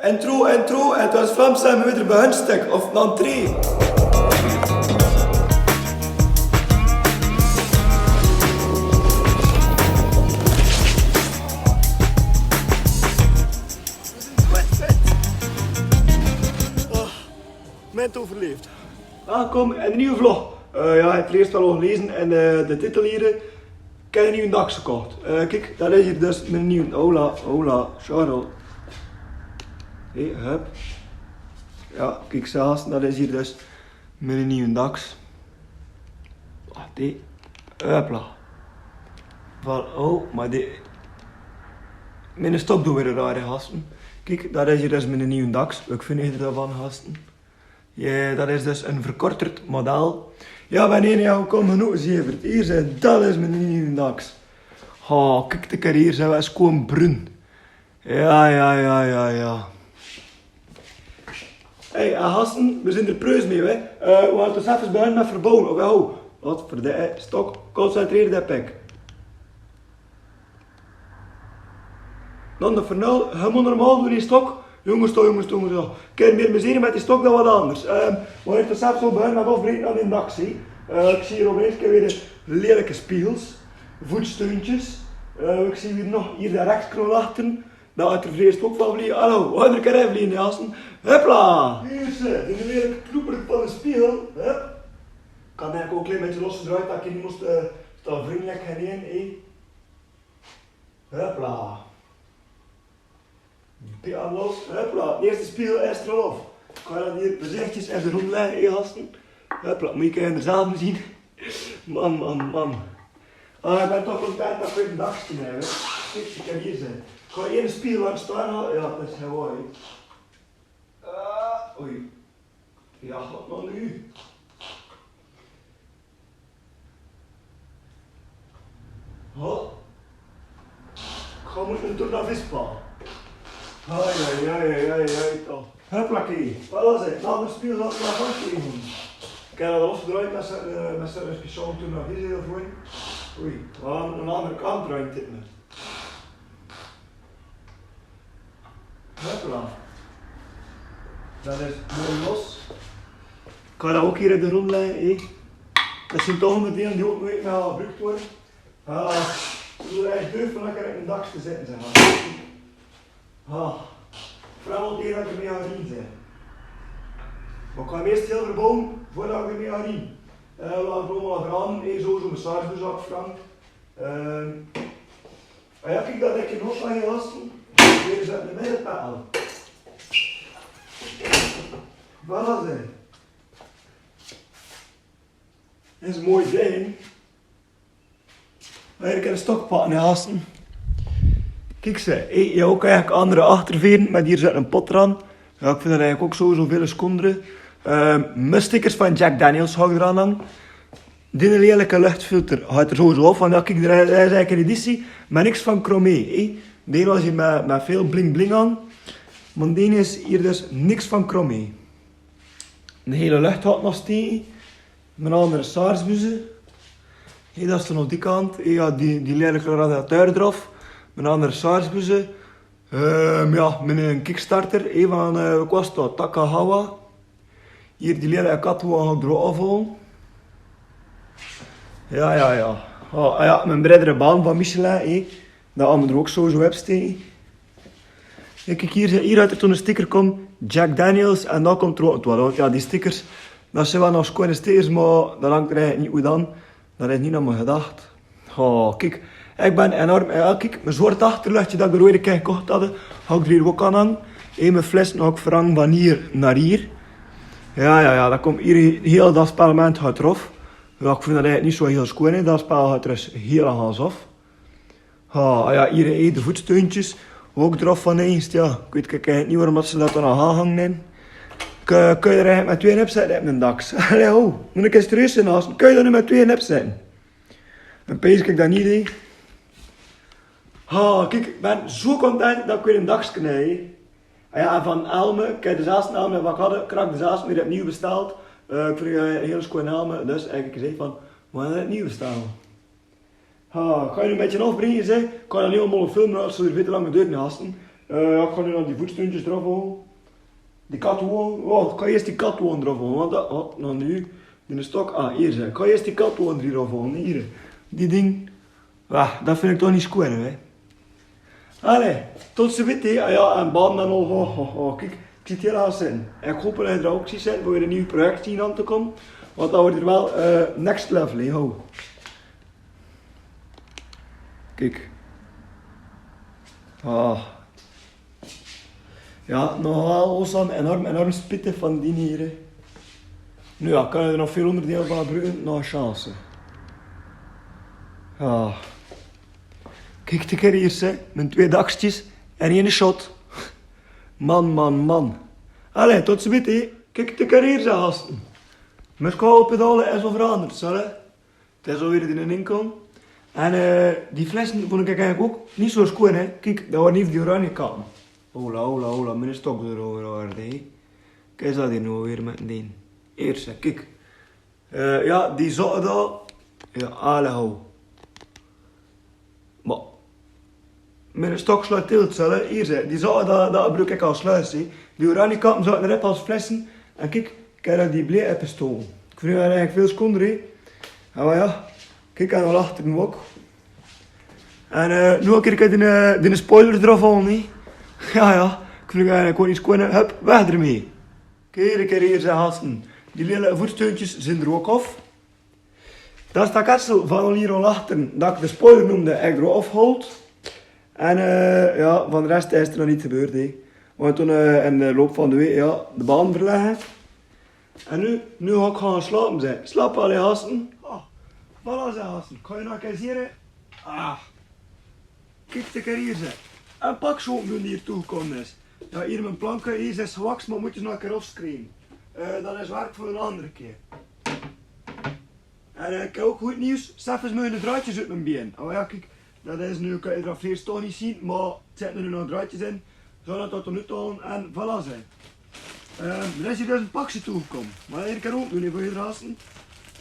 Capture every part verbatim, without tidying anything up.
Intro, intro, het was Vlaamse Stemmen weer bij hun stek, of dan drie. Oh, moment overleefd. Welkom in de nieuwe vlog. Eh, ja, het leest al nog lezen en eh, de titel hier. Eh, ik heb een nieuwe dak gekocht. Eh, kiek, dat is hier dus mijn nieuwe. Hola, hola, Charles. Hey, hup. Ja, kiek, zelfs, dat is hier dus mijn nieuwe dak. Wacht, die. Hupla. Wel, oh, maar die. Mijn stok doen weer rare hasten. Kiek, dat is hier dus mijn nieuwe dak. Ik vind het ervan hasten. Ja, dat is dus een verkorterd model. Ja, wanneer je ook komen nu zeven. Hier zijn, dat is mijn nieuwe dak. Oh, kiek, de carrière zijn we schoon bruin. Ja, ja, ja, ja, ja. Hey, eh, hasten, we zijn er preus mee, hè. Eh, we hadden zelfs bij hen met verbouwen. Oké, ho. Wat voor de eh, stok. Concentreer de pek. Dan de vernel, helemaal normaal door die stok. Jongens toch, jongens toch, jongens toch. Ken meer mezier met die stok dan wat anders. Ehm, maar ik heb zelf zo bij hen met afbreken aan die dak, zie. Eh, ik zie hier opeens weer de lelijke spiegels. Voetsteuntjes. Eh, ik zie hier nog hier de rechtsknol achter. Daar had er vrees ook van vliegen. Hallo, wat een keer vliegen, hasten. Hupla! Hier is ze, de lelijke knoeper van de spiegel. Hup. Kan eigenlijk ook een klein beetje losgedraaid, dat ik niet moest eh, staan vriendelijk gaan in, hè. Hupla. Piano's, hupla. De eerste spiegel is er al af. Kan je dan hier voorzichtig even rondleggen, hè, hasten? Hupla, moet je even samen zien. Man, man, man. Ah, ik ben toch content dat ik weer een dakje heb. Kijk, ik kan hier zijn. Kan je hier een spiegel langs staan halen? Ja, dat is heel mooi. Ah, oei. Ja, wat nou nu? Ho. Gewoon moet een tournavispaal. Ai, ai, ai, ai, ai, ai, toch. Huppakee. Wat was het? Nou, de spiegel had maar vastgeven. Ik heb dat losgedraaid met zo'n eh, met zo'n speciaal tournavis hiervoor. Oei, we gaan aan de andere kant draaien dit met. Huppla. Dat is mooi los. Kan dat ook hier in de grond liggen, hè? Dat zijn toch allemaal dingen die ook nooit meer gebruikt worden. Ah, ik wil echt durven lekker in een dak te zitten, zeg maar. Ah, vooral die dat ik ermee aan rien zijn. Maar ik ga meest heel veel boom voordat ik ermee aan rien. Eh, laat ik allemaal veranderen. Eerst sowieso mijn sausbus afvrangen. Ehm, ah ja, kijk, dat ik in Holland heel lastig. Hier is het de middenpaal. Voilà, zeg. Dat is een mooi ding. Hier kan je stok pakken, hè, hasten. Kijk ze, hey, je ook eigenlijk andere achterveren, maar hier zit een pot eraan. Ja, ik vind dat eigenlijk ook sowieso veel schoner. Ehm, mijn stickers van Jack Daniels hou ik eraan hangen. Dit lelijke luchtfilter hou ik er sowieso af van. Ja, kijk, er is eigenlijk een editie, maar niks van chromé, hè. Die was hier met, met veel bling bling aan. Maar die is hier dus niks van chromé. De hele lucht hou ik nog steeds. Mijn andere sausbussen. Hey, dat is dan op die kant. Hey, ja, die, die lelijke radiateur eraf. Mijn andere sausbussen. Ehm, ja, mijn eh, Kickstarter. Hey, van, eh, wat was dat? Takahawa. Hier, die lelijke kat, hoe ik eraf wil. Ja, ja, ja. Oh, ah, ja, mijn bredere baan van Michelin, hè. Dat allemaal er ook sowieso op steken. Ja, kijk, hier, hier had er toen een sticker komen, Jack Daniels, en dan komt er ook, want ja, die stickers, dat zijn wel nog schone stickers, maar dat hangt er eigenlijk niet goed aan. Dat is niet naar mijn gedacht. Oh, kijk, ik ben enorm, ja, kijk, mijn zwart achterluchtje dat ik de rode kei gekocht had, hou ik er hier ook aan hangen. En mijn fles nog verhangen van hier naar hier. Ja, ja, ja, dat komt hier heel dat spellement hard eraf. Ja, ik vind dat eigenlijk niet zo heel schoon, hè. Dat spel hard er is heel aan af. Ha, ah ja, hier, hè, de voetsteuntjes. Ook eraf van eens, ja. Ik weet, ik weet niet waarom dat ze dat dan al hangen. Kun, kun je er eigenlijk met twee nep zetten op een daks? Allee, ho. Moet ik eens serieus zijn, als kun je er nu met twee nep zetten? En pees ik dat niet, hè. Ha, kijk, ik ben zo content dat ik weer een daks knij. Ah ja, van helmen. Kijk, de zesde helm wat ik had, krak de zesde weer opnieuw besteld. Eh, ik vind het een heel schoon helm, dus eigenlijk gezegd van, we gaan het opnieuw bestellen. Ha, kan je een beetje afbrengen, zeg. Kan je niet allemaal filmen als ze er veel te lang duurt, hasten. Eh, ja, kan ich nog die voetsteuntjes d'raf haole? Die kathoen. Oh, kan ich eerst die kathoen d'raf haole? Want dat, oh, nog nu. Die stok. Ah, hier, zeg. Kan ich eerst die kathoen d'raf haole? Hier. Die ding. Wah, dat vind ik toch neet schoon, hè. Allee, tot zoe wied, hè. Ah, ja, en banden en al. Ho, ho, ho. Kiek, ich zit hiel haast in. En ich hoop dat geer d'r ouch zit, veur weer ein nuuj project zien aan te koume. Want dat wuuert waal, eh, next level, hè. Ho. Kiek. Ah. Ja, nogal, ós zeen enorm, enorm spittig van die hier. Nu ja, kan ich d'r nog väöl onderdeile van gebruke, nog chance. Ja. Kiek, de carrière, hè. Mien twee dakskes en eine shot. Man, man, man. Allee, tot zoe wied, hè. Kiek, de carrière, zeg, gasten. Mien koppedalen is al veranderd, hè. Dat is alweer in de winkel. En, eh, die flesse vónj ik eigelik ouch neet zoe schoon, hè. Kiek, dat waor neet die oranje kappe. Hola, hola, hola, mien stok is d'r alweer, hè. Kiek, is dat die noe weer mit dien? Eerste, kiek. Eh, ja, die zoe dao. Ja, allee, ho. Mer mien stok sleit hiel, hè. Hier, hè. Die zoe dao, dao gebruuk ik es sluis, hè. Die oranje kappe zoe d'r op es flesse. En kiek, kiek dao die bleue op stoon. Ik vind 't eigelik väöl schoner, hè. Ja, mer ja. Kiek, en dao achter ouch. En, eh, noe kiek ich dien, eh, dien spoiler d'raf haole, hè. Ja, ja. Ik vind 't eigelik gewoon neet schoon, hè. Hup, weg d'rmee. Kiek, kiek hier, zeg, gasten. Die lille voetsteuntjes zeen d'r ouch aaf. Dat is dat ketsel van hier al achter, dat ik de spoiler neumde, ik d'r aaf haolde. En, eh, ja, van de res is d'r nog neet gebeurd, hè. Want toen, eh, in de loop van de week, ja, de band verlegge. En nu, nu gaon ik gewoon slaope, zeg. Slaope, allee, gasten. Oh, voilà, zeg, gasten. Kan ich nog ein kier zeen? Ah. Kiek, de carrière, zeg. En pak zo wie die hier toegekómme is. Ja, hier mien planke, hier is gewaks, mer mót ich nog ein kier aafsjrieëve. Eh, dat is werk veur ein anger kier. En, eh, ik höb ouch good nuujs. Sefkes mótte de draodjes oet mien been. Oh ja, kiek, dat is noe, kan ich d'r aaf veer toch neet zeen, mer 't zit noe nog draodjes in. Zoe dat dat d'r noe al en voilà, zeg. Ehm, d'r is hier dus ein pakske toegekómme. Mer ich kan ouch noe neet veur hier rassen.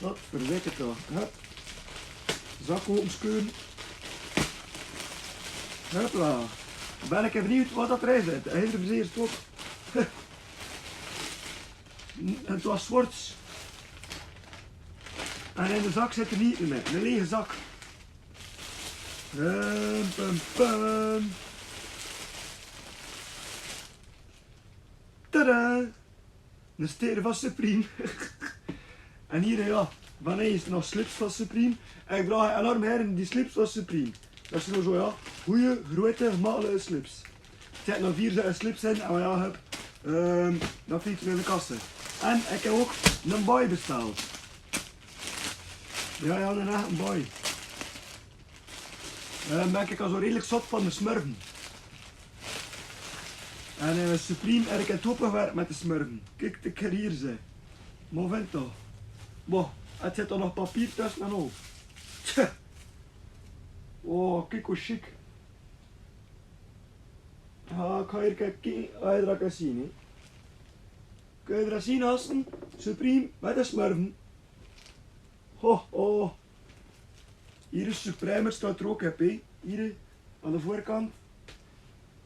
Wat verrek 't toch. Hup. Zak ope, sjoon. Hupla. Bön ik benieuwd wat dat d'r in zit. Ein hele verzeer stok. En 't waor zwart. En in de zak zit d'r neet mie. Ein lege zak. Pum, pum, pum. Tada! Eine steer van Supreme. En hier, ja, van hie is nog slips van Supreme. En ik draag enorm gaer die slips van Supreme. Dat is noe zoe, ja, goeie, groeate, gemakkelijke slips. 't Zit nog veer slips in, en ja, hup. Ehm, dat vind ik in de kasse. En ik höb ouch eine boy besteld. Ja, ja, eine echte boy. Eh, mer ik waor al zoe redelik zot van de Smurfen. En, eh, Supreme, ik höb toegewerkt mit de Smurfen. Kiek, de carrière, zeg. Momento. Boah, 't zit d'r nog papier tösse en al. Tja. Oh, kiek wie sjiek. Ah, ik gaon hier kieke, ah, d'r kan zeen, hè. Kan d'r zeen, gasten? Supreme, mit de Smurfen. Ho, ho. Hier is Supreme, 't steit d'r ouch op, hè. Hier, aan de veurkant.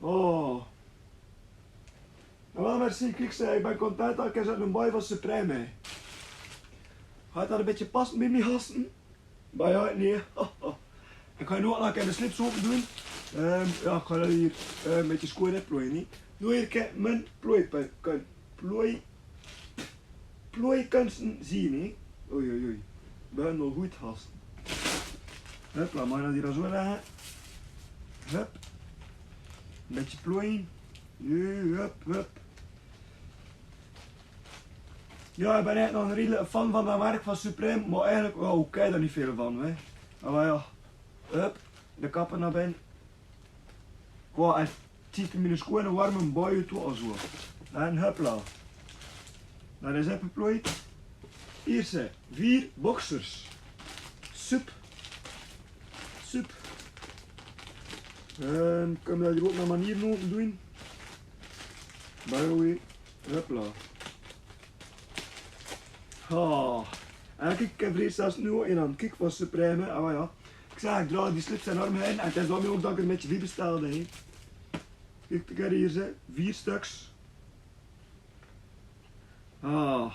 Oh. Noe waal, merci, kiek, zeg, ik bön content dat ik ins eine boy van Supreme höb. Gaot dat ein bietje passe mit mien gasten? Bie hie neet. Ik gaon noe nog ein kier de slips ope doon. Ehm, ja, ik gaon dat hier, eh, ein bietje sjoon plooie, hè. Noe hier, kiek, mien plooi, plooi, plooi kins zeen, hè. Oei, oei, oei. Bön al good, gasten. Hupla, mer dan die d'r zoe in. Hup. Ein bietje plooi. Hup, hup. Ja, ik bön ech nog eine redelike fan van dat merk van Supreme, mer eigelik, ja, oké, dao neet väöl van, hè. Mer ja, hup, de kappe nao benne. Qua, 't zit in eine sjoone, warme boy oet, zoe. En hupla. Dat is effe plooi. Hier, zeg, veer boxers. Sup. Sup. En kan ik dat hier op ein manier nog doon? Bie wie, hupla. Ha. En kiek, ik höb d'r zelfs noe ein aan. Kiek, van Supreme, ah, ja. Ik zeg, ik draag die slips enorm gaer. En 't is daorum ouch dat ik d'r mit die bestelde, hè. Kiek, kiek, hie is, hè. Vier stuks. Ah.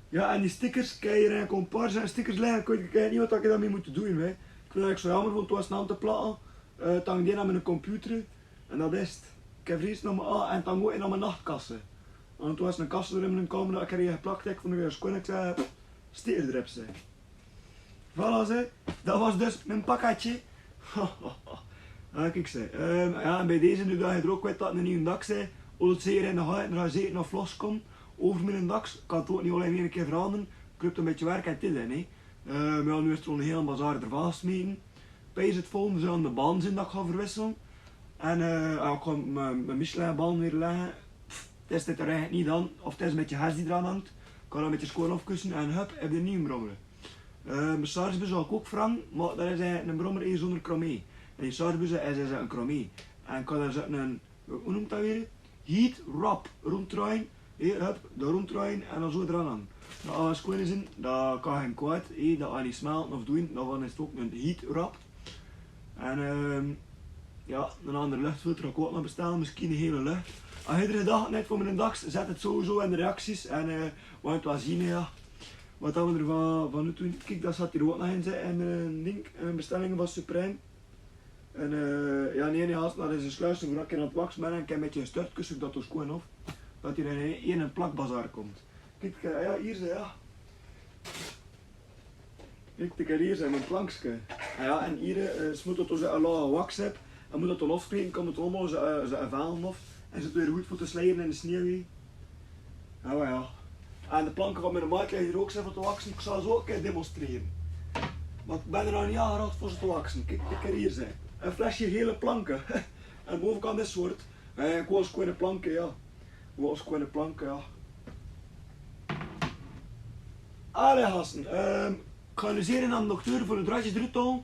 Jao, en die stickers, kiek, hie, hè, compars en stickers lègke, kiek, kiek, kiek, neet wat ik dao mei mót doon, hè. Ik vinj dat eigelik zoe jamer, want toen waas 't aan te plakke, eh, toen dein ik aan miene computer. En dat is 't. Ik höb vries nao mien a-, en toen goon ik nao mien nachtkasse. En toen waas 'n kasse d'r in miene kamer, dat ik hie geplakt höb, vónd ik weer schoon, ik zag, stickers d'rop, hè. Voilà, zeg. Dat waas dus mien pakketje. Ah, kiek, zeg. Ehm, jao, en bij deze, noe dat geer 't ouch wet, dat 't 'nen niejen daks, zeg. Ómdat ze hie in de huis, en dao zit nog vlogs kómme euver mienen daks. Kan 't ouch neet allein eine kier verandere. Kruup 'n bietje werk en tied in, hè. Ehm, jao, noe is d'r al 'n hiel bazaar d'rvan gesmete. Pees 't volgende zal de band zeen dat ik gaon verwissele. En, eh, jao, ik gaon mien, mien Michelin-band weer lègke. Pff, 't is dit d'r eigelik neet aan. Of 't is 'n bietje hars die d'r aan hingk. Ik gaon dat 'n bietje schoon aafkusse en hup, höb ik 'nen niejen brommer. Eh, mien chargebus zal ik ouch vervange, mer dat is eigelik 'ne brommer hie zónger chromé. En die chargebus is, is 'ne chromé. En ik gaon dao zoe 'ne, wie neump dat weer? Heat wrap rónddrejje. Hie, hup, dao rónddrejje en dan zoe d'raan hange. Dat alles schoon is in, dat kan gein kwaod, hie, dat kan neet smelte of doon, daovaan is 't ouch 'ne heat wrap. En, ehm, jao, 'nen andere luchtfilter gaon ik ouch nog bestelle, mesjien 'n hele lucht. En eder dag, net veur miene daks, zet 't sowieso in de reacties en, eh, wie 't waal zeen, jao. Wat dat we d'rvan, van doon. Kiek, dat zit hie ouch nog in, zeg, en, eh, dink, en bestellinge van Supreme. En, eh, jao, nee, nee, Hans, dat is 'ne sluister, veur ik in 't wax bön en ik höb 'n bietje 'n störtkus, zoe dat 't schoon is. Dat hie in, in 'n plakbazaar kump. Kiek, eh, jao, hie, zeg, jao. Kiek, kiek, hie is mien plankske. Jao, jao, en hie, eh, ze mót dat dus 'n lage wax höbbe. En mót dat dan aafspreide, kan 't allemaol ze, eh, ze vervele of. En ze 't weer good veur te sliere in de sneeuw, hè. Jao, jao. En de planke van miene maat ligke hie ouch, zeg, veur te wakse. Ik zal ze ouch 'ne kier demonstrere. Want ik bön d'r nog neet aan geraak veur ze te wakse. Kiek, kiek hie, zeg. 'n Flesje gele planke. En de bovenkant is zwart. Eh, gewoon schoon planke, jao. Gewoon schoon planke, jao. Allee, gasten, ehm, ik gaon noe zere nao d'n dokter veur de draadjes d'rut te haole.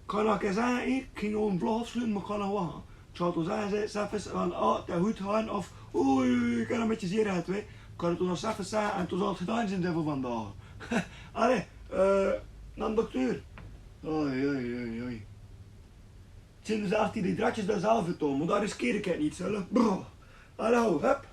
Ik gaon nog 'ne kier zage, ik ging gewoon vlog aafsluute, mer ik gaon nog wachte. Ik zal toen zage, zeg, zelfs van, oh, dat good gaon, of, oei, oei, oei, ik höb 'n bietje zeer gehad, wee. Ik gaon 't toen nog zelfs zage en toen zal 't gedaon zeen, zeg, veur vandaag. Allee, eh, nao d'n dokter. Oei, oei, oei, oei. 't Zeen dus altied die draadjes dao zelf, Tom, mer dao riskeer ik 't neet, zeg. Brr. Hallo, hup.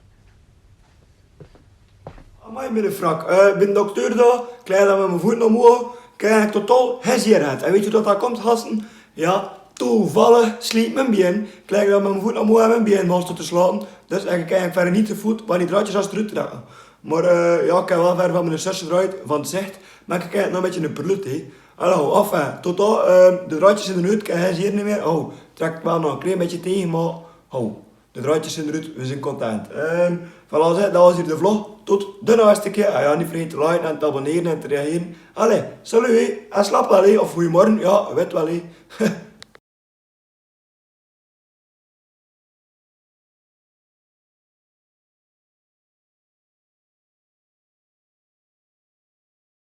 Amai, miene frak. Eh, bin dokter dao, ik lei dao mit mien voot nao moe. Kiek, totaal gein zeer gehad. En wet geer wat dao kump, gasten? Jao, toevallig sliep mien bien. Ik lei dao mit mien voot nao moe en mien bien mós te slaope. Dus ik kin verder neet te voet van die draadjes as d'rut trèkke. Mer, eh, jao, ik höb waal verder van mien zusse d'ruit, van 't zicht. Mer ik kin nog 'n bietje 'ne perlut, hè. Hallo, enfin, totaal, eh, de draadjes zeen d'rut, ik höb gein zeer neet mier. Oh, trèk waal nog 'n klein bietje tege, mer, oh. De draadjes zeen d'rut, we zeen content. Ehm, voilà, zeg, dat waas hie de vlog. Tot de naaste kier. Ah jao, neet vergete te liken en te abonnere en te reagere. Allee, salut, hè. En slaap waal, hè. Of goeiemorge, jao, wet waal, hè.